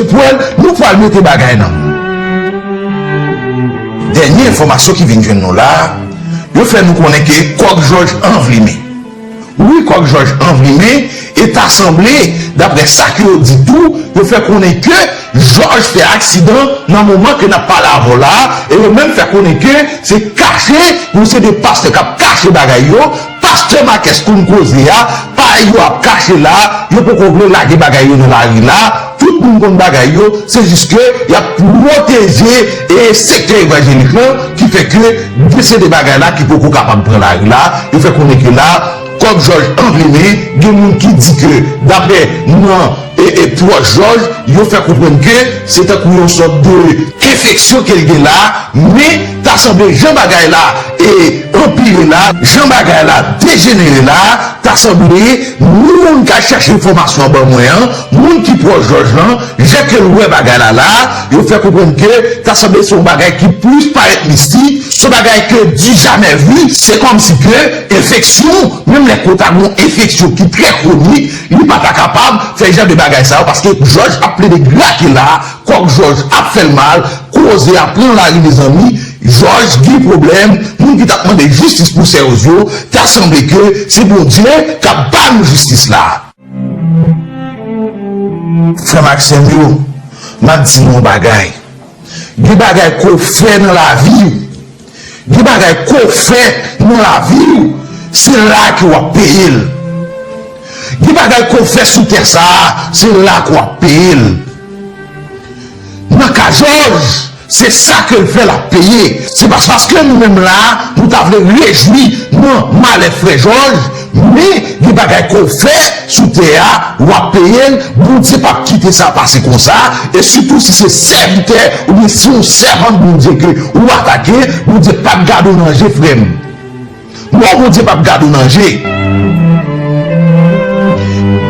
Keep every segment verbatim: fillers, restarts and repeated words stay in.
Pwèl, nou pral mete bagay nan. Dènye enfòmasyon ki vin jwenn nou la, yo fè nou konnen ke Kòk Jòj anvlimen. Wi, Kòk Jòj anvlimen, e ta sanble, daprè sa ke yo di tou, yo fè konnen ke Jòj fè aksidan nan moman ke n ap pale avè w la, e yo menm fè konnen ke se kache, yon seri de pastè k ap kache bagay yo, pastè Makès konn koze a, pa yo ap kache la, yo poko vle lage bagay yo nan lari la, tout moun konn bagay yo, se jis ke y ap pwoteje e sektè evanjelik lan, ki fè ke gen seri de bagay la ki poko kapab pran lari la, yo fè konnen ke la, Kòk Jòj anvlimen, gen moun ki di ke, daprè nan e, e pwòch Jòj, yo fè konprann ke se tankou yon sòt de enfeksyon ke l gen la, men ta sanble jan bagay la e anpire la, jan bagay la dejenere la, ta sanble ni moun k al chache enfòmasyon an ban mwen an, moun ki pwòch Jòj lan, jan ke l wè bagay la la, yo fè konprann ke ta sanble se yon bagay ki plis parèt mistik, se yon bagay ke du jamais vu, se kòmsi ke enfeksyon, menm lè ke w ta gen yon enfeksyon ki trè kwonik, li pa ta kapab fè jan de bagay sa yo, paske Jòj ap plede grate la, Kòk Jòj ap fè l mal, koze a pran lari, mezanmi, Jòj gen pwoblèm, moun ki t ap mande jistis pou sè Roz yo, ta sanble ke se Bondye k ap ba nou jistis la. Frè m ak sè m yo, m ap di nou yon bagay. Gen bagay ke w fè nan lavi w. Gen bagay ke w fè nan lavi w, se la ke w ap peye l. Gen bagay ke w fè sou tè sa a, se la ke w ap peye l. Nan ka Jòj, se sa ke l fè l ap peye. Se pa paske nou menm la, nou ta vle rejwi nan malè frè Jòj, men gen bagay ke w fè sou tè a, w ap peye l. Bondye p ap kite sa pase konsa, e sitou si se sèvitè oubyen si yon sèvant Bondye ke ou atake, Bondye p ap gade w nan je, frè m. Non, Bondye p ap gade w nan je.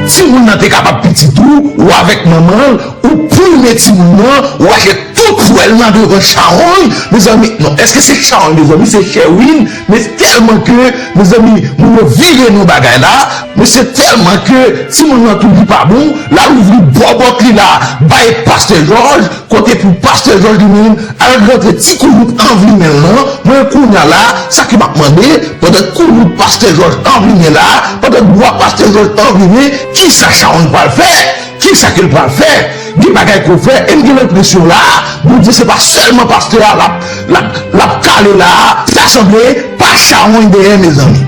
Timoun nan te kapab pitit ou, ou avèk manman l, ou plimen timoun nan, ou achte tout pwèl nan devan chawony, mezanmi, non, èske se chawony, mezanmi, se chewing, men tèlman ke, mezanmi, moun yo vire nan bagay la, men se tèlman ke timoun nan tou li pa bon, l al ouvri bòbòt li la, bay pastè Jòj, kote pou pastè Jòj li menm, al rantre ti koulout anvlimen l lan, mwen kounye a la, sa ke m ap mande, pandan koulout pastè Jòj anvlimen la, pandan bwa pastè Jòj anvlimen, kisa chawony pral fè? Kisa ke l pral fè? Gen bagay ke w fè, e m gen lenpresyon la, Bondye se pa sèlman pastè a l ap, l ap, l ap kale la, ta sanble pa chawony dèyè, mezanmi.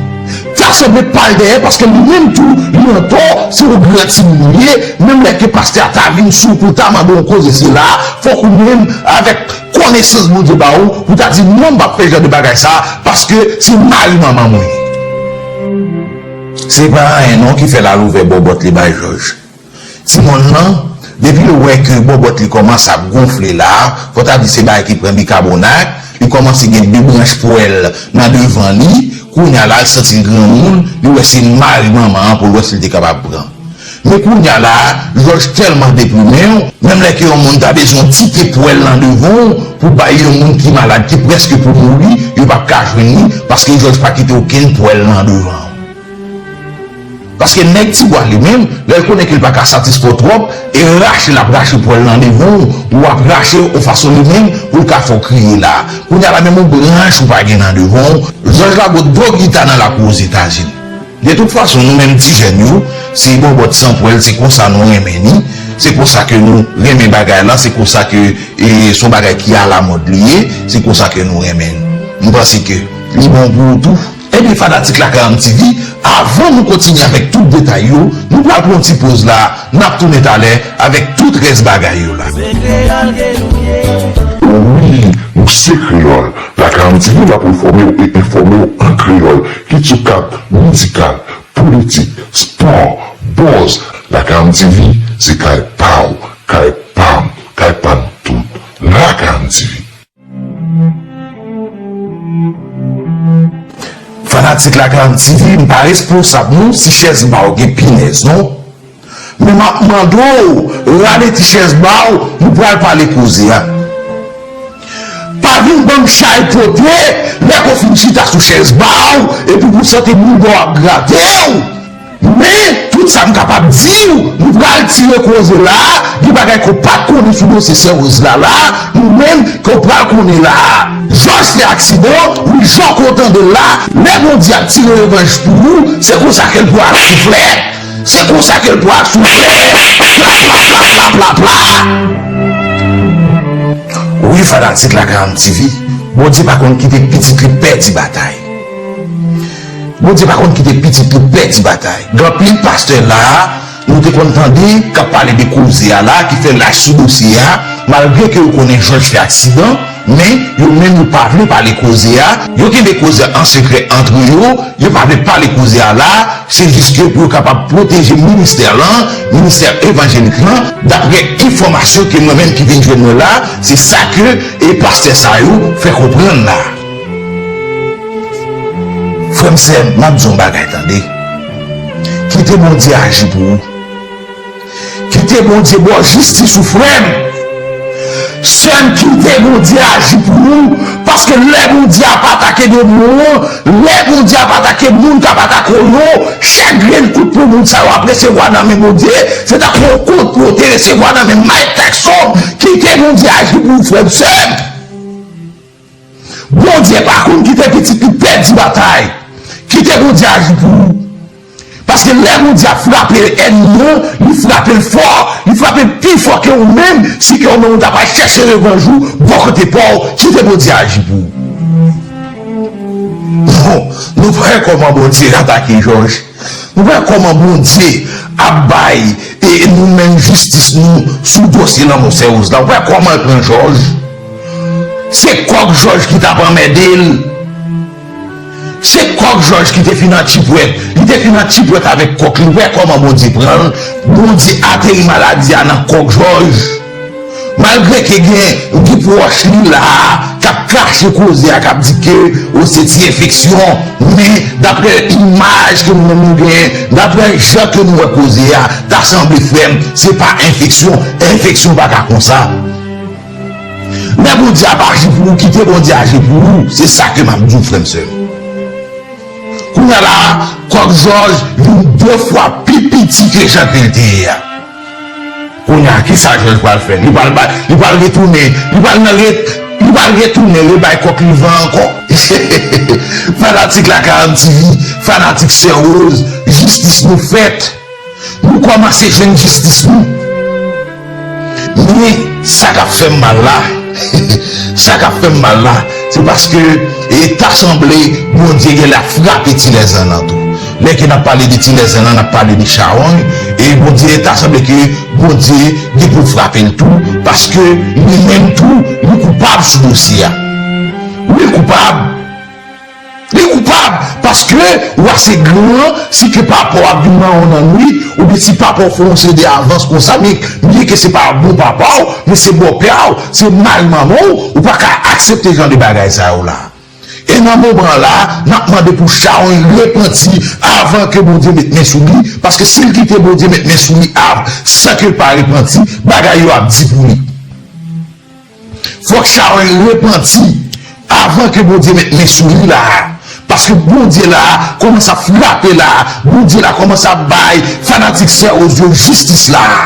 Ta sanble pa l dèyè, paske li menm tou, li antò, se yon gran timoun li ye, menm lè ke pastè a ta vin sou ou pou l ta mande yon koze, se la, fòk ou menm, avèk konesans Bondye ba ou, ou ta di, "Non, m p ap fè jan de bagay sa, paske se mari manman mwen." Se pa anyen non ki fè l al ouvè bòbòt li bay Jòj. Timoun nan, depi l wè ke bòbòt li kòmanse ap gonfle la, fò ta di se bagay ki pran bikabonat, li kòmanse gen de branch pwèl nan devan li, kounye a la, l santi l granmoun, li wè se mari manman an pou l wè si l te kapab pran. Men kounye a la, Jòj tèlman deprime, menm lè ke yon moun ta bezwen tike pwèl nan devan w pou bay yon moun ki malad, ki prèske pou mouri, yo p ap ka jwenn li, paske Jòj pa kite okenn pwèl nan devan w. Paske nèg Tibwa li menm, lè l konnen ke l pa ka satisfè w twòp, e rache l ap rache pwèl nan devan w, ou ap rache yon fason li menm pou l ka fè w kriye la. Kounye a la, menm yon branch ou pa gen nan devan w, Jòj lage yon dògita nan lakou Ozetazini. De tout fason, nou menm ti jèn yo, se bòbòt san pwèl, se konsa nou renmen li, se konsa ke nou renmen bagay la, se konsa ke, e, se yon bagay ki alamòd li ye, se konsa ke nou renmen l. M panse ke li bon pou ou tou. Ebyen, fanatik Lakarant TV, avan nou kontinye avèk tout detay yo, nou pral pran yon ti poz la, n ap tounen talè avèk tout rès bagay yo la. Se kreyòl ke nou ye. Wi, nou se kreyòl. Lakarant TV la pou enfòme w e enfòme w an kreyòl, kit sou kad medikal, politik, spò, buzz. Lakarant TV, se kay pa w, kay pa m, kay pa nou tout. Lakarant TV. Fanatik Lakarant TV, m pa responsab non si chèz ba w gen pinèz non. Men m ap mande w, rale ti chèz ba w, nou pral pale koze a. Pa vin ban m chay pote, lè ke w fin chita sou chèz ba w, epi pou w santi mouda w ap grate w. Men, tout sa m kapab di w, nou pral tire koze la, Bagay ke w pa t konnen sou dosye Sè Rose la, la, nou menm ke w pral konnen la. Jòj fè aksidan, wi, jan ke w tande l la, lè Bondye ap tire revanj pou ou, se konsa ke l pral souflèt. Se konsa ke l pral souflèt. Pla, pla, pla, pla, pla, pla. Wi, fanatik Lakay Ann T V, Bondye pa konn kite pitit li pèdi batay. Bondye pa konn kite pitit li pèdi batay. Gen anpil pastè la, nou te konn tande k ap pale de koze a la, ki fè lach sou dosye a, malgre ke yo konnen Jòj fè aksidan, men yo menm yo pa vle pale koze a, yo kenbe koze a an sekrè antre yo, yo pa vle pale koze a la, se jis ke pou yo kapab pwoteje ministè lan, ministè evanjelik lan, daprè enfòmasyon ke mwen menm ki vin jwenn mwen la, se sa ke e pastè sa yo fè konprann la. Frè m, sè m, m ap di yon bagay, tande. Kite Bondye aji pou ou. Kite Bondye ba w jistis ou, frè m. Sè m, kite Bondye aji pou ou, paske lè Bondye ap atake demon an, lè Bondye ap atake moun k ap atake w yo, chak grenn kout pou moun sa yo ap resevwa nan men Bondye, se tankou yon kout pou yo te resevwa nan men Mike Tyson. Kite Bondye aji pou ou, frè m, sè m. Bondye pa konn kite pitit li pèdi batay. Kite Bondye aji pou ou. Paske lè Bondye ap frape ènmi an, li frape l fò, li frape l pi fò ke ou menm, si ke ou menm ou ta pral chèche revanj ou bò kote pa w, kite Bondye aji pou ou. Bon, nou wè kòman Bondye atake Jòj. Nou wè kòman Bondye ap bay e nou menm jistis nou sou dosye lanmò Sè Rose la. Ou wè kòman l pran Jòj. Se kòk Jòj ki t ap anmède l. Se kòk Jòj ki te fin antipwèt. Li te fin antipwèt avèk kòk li. Ou wè kòman Bondye pran l. Bondye ateri maladi a nan kòk Jòj. Malgre ke gen, gen pwòch li la k ap kache koze a, k ap di ke, o, se ti enfeksyon, men daprè imaj ke nou menm nou genyen, daprè jan ke nou wè koze a, ta sanble, frè m, se pa enfeksyon. Enfeksyon pa ka konsa. Lè Bondye ap aji pou ou, kite Bondye aji pou ou. Se sa ke m ap di w, frè m, sè m. Kounye a la, kòk Jòj vin de fwa pi piti ke jan ke l te ye a. Kounye a, kisa Jòj pral fè? Li pral bay, li pral retounen, li pral nan ret, li pral retounen rebay kòk li van ankò. Fanatik Lakay Ann T V, fanatik Sè Rose, jistis nou fèt. Nou kòmanse jwenn jistis nou. Men, sa k ap fè m mal la, sa k ap fè m mal la, se paske, e, ta sanble Bondye genlè ap frape ti lèzan nan tou. Lè ke n ap pale de ti lèzan nan, n ap pale de chawony, e Bondye, ta sanble ke Bondye gen pou l frape l tou, paske li menm tou, li koupab sou dosye a. Wi, l koupab. Li koupab, paske w ase gran, si ke papa w ap vin manman w nan nwit, oubyen si papa w fè yon seri de avans konsa, men byen ke se pa bon papa w, men se bòpè w, se mari manman w, ou pa ka aksepte jan de bagay sa yo la. E nan moman la, n ap mande pou chawony repanti avan ke Bondye met men sou li, paske si l kite Bondye met men sou li av, san ke l pa repanti, bagay yo ap di pou li. Fòk chawony repanti avan ke Bondye met men sou li la a. Paske Bondye la a kòmanse ap frape la a. Bondye la kòmanse ap bay fanatik Sè Rose yo jistis la a.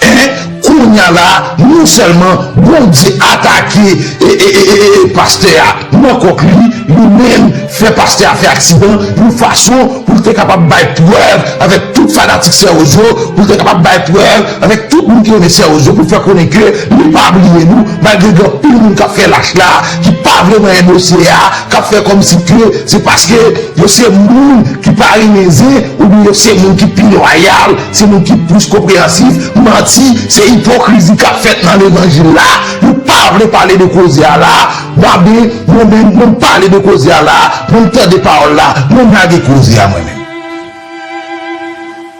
Hein? Kounye a la, non sèlman Bondye atake e, e, e, e, e, e pastè a nan kòk li, li menm fè pastè a fè aksidan yon fason pou l te kapab bay prèv avèk tout fanatik Sè Rose yo, pou l te kapab bay prèv avèk tout moun ki renmen Sè Rose yo, pou l fè konnen ke li pa bliye nou, malgre gen anpil moun k ap fè lach la, ki pa vle manyen dosye a, k ap fè kòmsi ke se paske yo se moun ki pa renmen zen, oubyen yo se moun ki pi lwayal, se moun ki plis konpreyansif, manti, se ipokrizi k ap fèt nan levanjil la, yo pa vle pale de koze a la, Babin, mwen menm, mwen pale de koze a la, mwen tande pawòl la, mwen lage koze a mwen menm.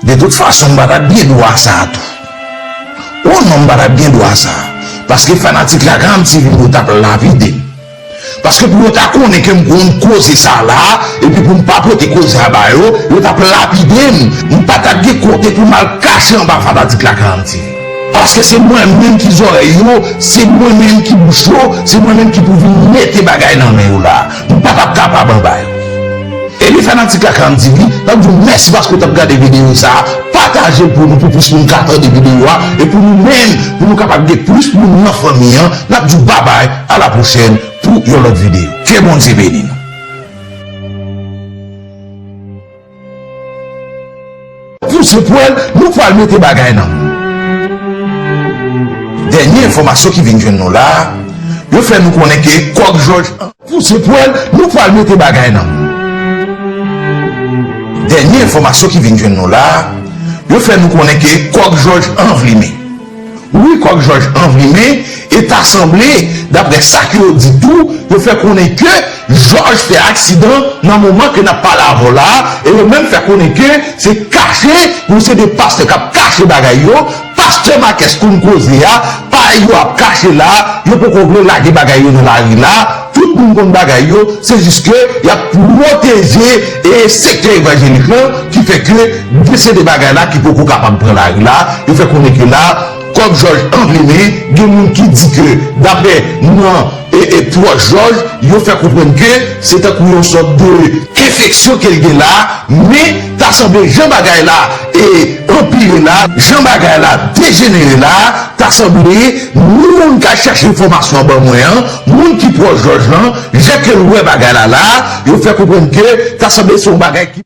De tout fason, m pa t ap gen dwa sa a tou. O non, m pa t ap gen dwa sa a. Paske fanatik Lakay Ann T V yo t ap lapide m. Paske pou yo ta konnen ke m konn koze sa a la, epi pou m pa pote koze a ba yo, yo t ap lapide m. M pa t ap gen kote pou m al kache anba fanatik Lakay Ann T V. Paske se mwen menm ki zòrèy yo, se mwen menm ki bouch yo, se mwen menm ki pou vin mete bagay nan men yo la. M pa t ap kapab anba yo. Epi fanatik Lakay Ann T V, n ap di w mèsi paske w t ap gade videyo sa a. Pa Pataje l pou nou, pou plis moun ka tande videyo a, e pou nou menm, pou nou kapab gen plis moun nan fanmi an. N ap di w babay, a la pwochèn pou yon lòt videyo. Ke Bondye beni nou. Pouse pwèl, nou pral mete bagay nan. Dènye enfòmasyon ki vin jwenn nou la, yo fè nou konnen ke Kòk Jòj. Pouse pwèl, nou pral mete bagay nan. Dènye enfòmasyon ki vin jwenn nou la, yo fè nou konnen ke Kòk Jòj anvlimen. Wi, Kòk Jòj anvlimen, e ta sanble, daprè sa ke yo di tou, yo fè konnen ke Jòj fè aksidan nan moman ke n ap pale avè w la, e yo menm fè konnen ke se kache, yon seri de pastè k ap kache bagay yo, pastè Makès konn koze a, pa yo ap kache la, yo poko vle lage bagay yo nan lari la, tout moun konn bagay yo, se jis ke y ap pwoteje e sektè evanjelik lan, ki fè ke gen seri de bagay la ki poko kapab pran lari la, yo fè konnen ke la, Kòk Jòj anvlimen, gen moun ki di ke, daprè nan, e, e, pwòch Jòj, yo fè konprann ke se tankou yon sòt de enfeksyon ke l gen la, men ta sanble jan bagay la, e, anpire la, jan bagay la dejenere la, ta sanble moun k al chache enfòmasyon an ban mwen an, moun ki pwòch Jòj lan, jan ke l wè bagay la la, yo fè konprann ke ta sanble se yon bagay ki